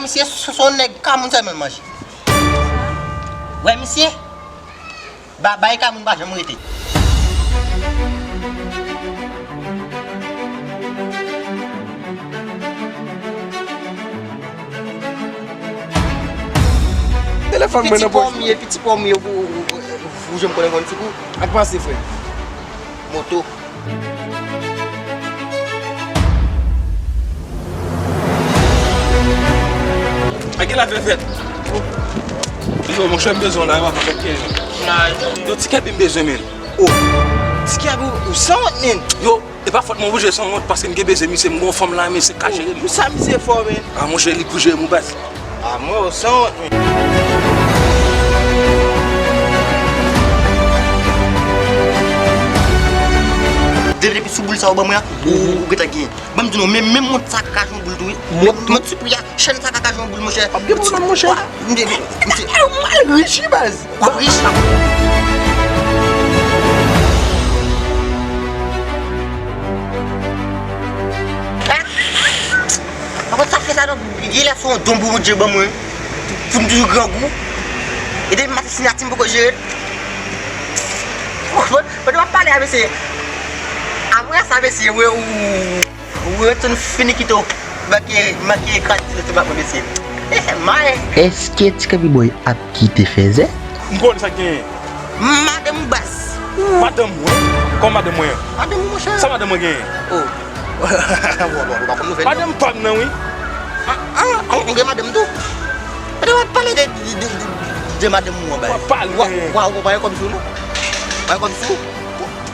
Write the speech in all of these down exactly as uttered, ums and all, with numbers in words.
Misye se yon nèg ka moun sèlman l manje. Wè misye, ba bay ka moun pa janm rete. Telefòn mwen nan pòch. Piti pòmye, piti pòmye, ou janm konnen konn ti kou. Ak pase, frè. Moto. A gen la fè fèt. Yo, monchè, m bezwen w la, yo, papa, fè kenz. Yo, ti kèbi m bezwen, men. Oh. Ti kèbi, ou sanwont, men. Yo, e pa fòt mwen, oblije sanwont, paske m gen bezwen misye, m gon fanm la, men se ka jere m. Pou sa misye fè w, men. A, monchè, li pou jere m, ou baz. A, mwen, ou sanwont, men. Depi, depi sou boul sa ou ban mwen an, ou, ou gentan genyen. Ban m di nou, men, menm mont sa ka kache yon boul tou, wi. Mont tou? Mont sou pri a, chèn sa ka kache yon boul, monchè. P ap gen pwoblèm, monchè. Wa, m di, m di, ou mal rich, wi, baz. W ap rich. Ankò sa fè sa, donk, gen lè se yon don pou Bondye ban mwen, pou m toujou grangou. E depi maten siyati m poko jere. Pandan w ap pale a mesye, apre sa, mesye, ou, ou, ou retounen fini kite w. Manke, manke ekraze ti lestomak mwen, mesye. Eh, may. Èske Ti Kèbi Bòy ap kite fèzè? M konnen sa k genyen. Madanm ou baz. Madanm mwen? Kòman madanm mwen? Madanm ou, monchè. Sa madanm mwen genyen? Oh. Bon, bon, bon, pa konn nouvèl, non. Madanm pa m nan, wi. Ah, ah, ou, ou gen madanm tou? Pale de, de, de, de, de madanm ou an, baz. W ap pale. Wa, wa, ou pa wè kòb sou ou, non? Pa wè kòb sou ou?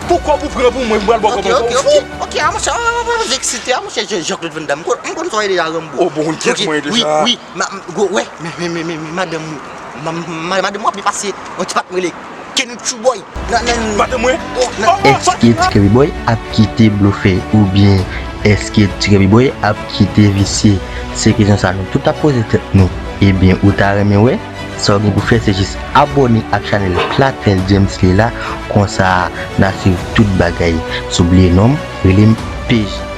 Pou kòb ou pran pou mwen, m pral ba w kòb ankò, ou fou? Ok, ok, ok, ah, monchè, ah, ah, ah, eksite, ah, monchè, Jean-Claude Van Damme. M konn, m konn sa w ye deja, Rambo. Oh, bon, ou kyèt mwen deja. Wi, wi, ma, m, gwo, wè, men, men, men, men, men, madanm ou, ma, ma, madanm ou ap byen pase, yon ti pa t rele Kenny Tchoubòy. Nan, nan, madanm mwen? Oh, nan, oh, oh, èske Ti Kèbi Bòy ap kite blofè oubyen èske Ti Kèbi Bòy ap kite visye? Se kesyon sa nou tout ap poze tèt nou. Ebyen, ou ta renmen wè? Sa w gen pou fè se jis abòne ak chanèl Platèl James Lila, konsa n a swiv tout bagay. Si w bliye non m, rele m P J.